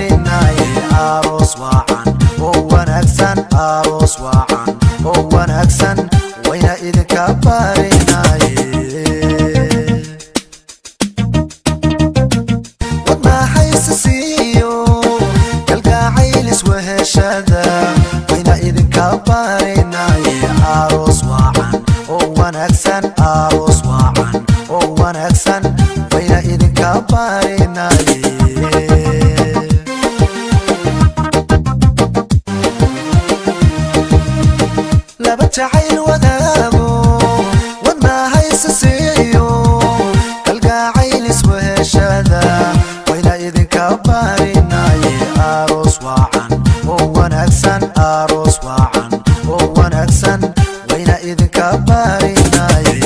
baarinaye aroos wacan oo wanaagsan aroos wacan oo wanaagsan wayna idinka baarinaye wadnaxaysiiyo kalgacayl isweheshada wayna idinka baarinaye aroos wacan oo wanaagsan aroos wacan oo wanaagsan wayna idinka baarinaye laba jacayl wadaago wadnaxaysiiyo kalgacayl isweheshada wayna idinka baarinaye aroos wacan oo wanaagsan aroos wacan oo wanaagsan wayna idinka baarinaye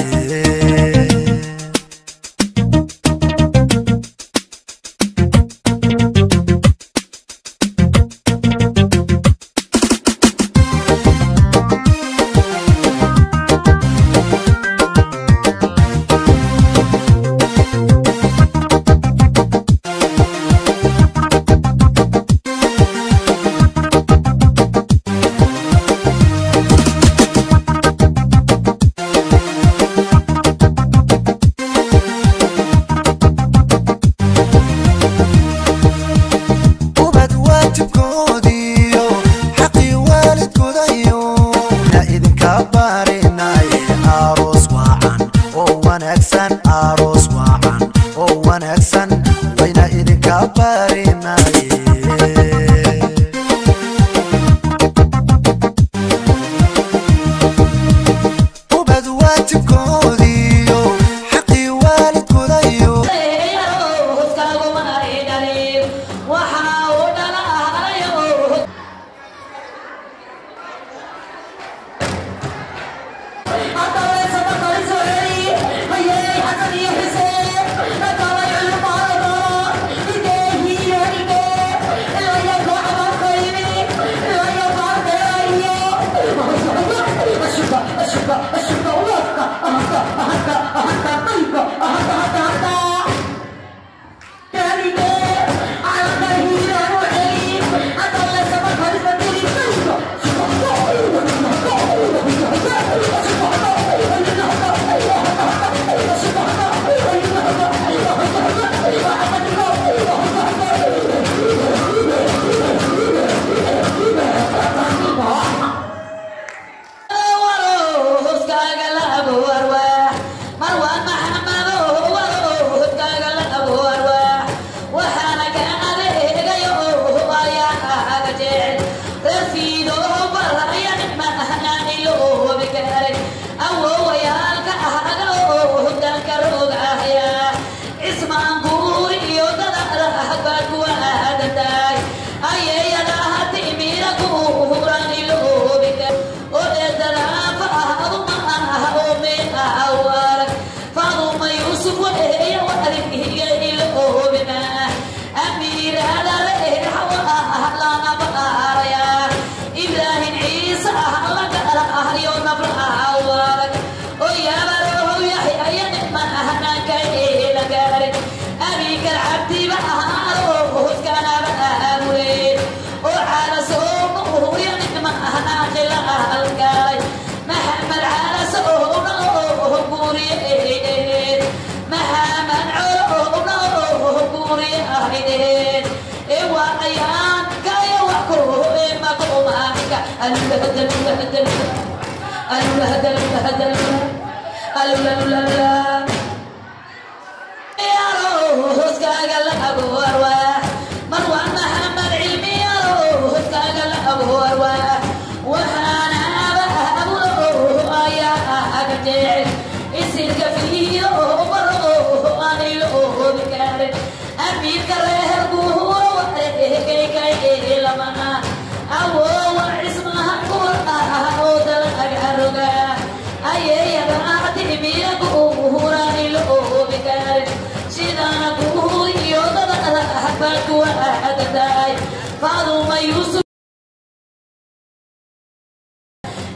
aroos wacan oo wanaagsan wayna idinka baarinaye ubad waajibkoodiyo xaqii waalidkoodayo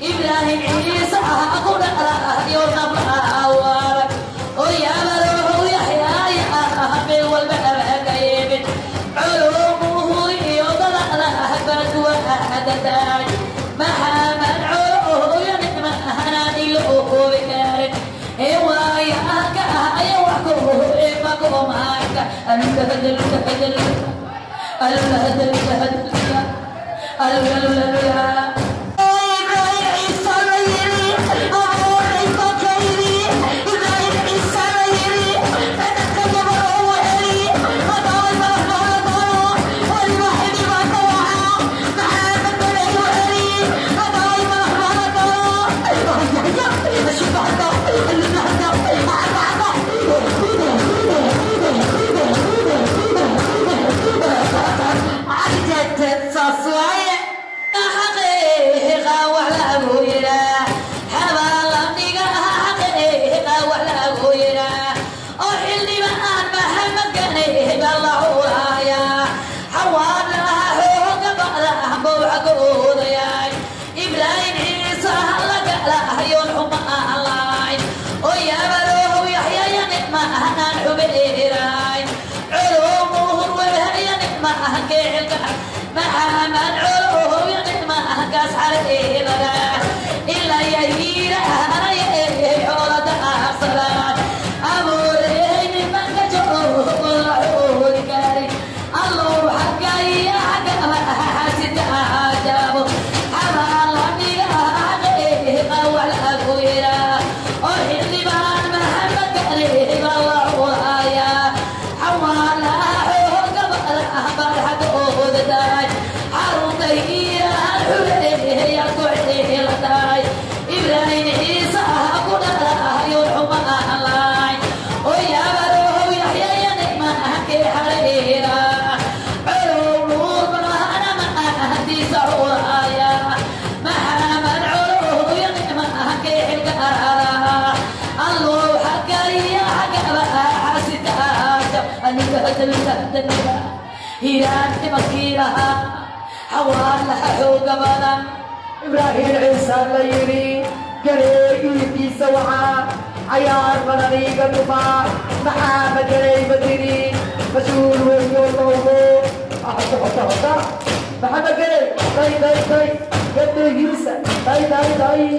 إبراهيم عيسى أقول يوم ويا xadataay Maxamed colo ya nicma hanaan ilo koobi karin ee waaya ka aya wax ku makumaaka alula hadalula hadalula alula hadalula hadalula alula alula. محمد علوه يا نعمة كاس حريرة إلا يهيرة حولة أحصلات أمورين من كجوه الله كاري الله حقا يا حقا حاسد أعجابه حمال الله والأقويرة أحل بان محمد كريم الله وآيا حوالا إبراهيم عيسى كنا يرحم الله ويا بروه يحيى يا نعمة كي حريرة علوم أنا ما أهدي سعوها محمد علوم يا نعمة كي حلقة الله حقا يا حقا حسيت هيران مكيرها حوالها حوق بدن. إبراهيم عيسى ليري قريب في سوعة عيار منانيق النفا محمد قريب بدري مسؤول ويقول أحط حط حط محمد قريب طي طي طي قد يوسف طي طي طي.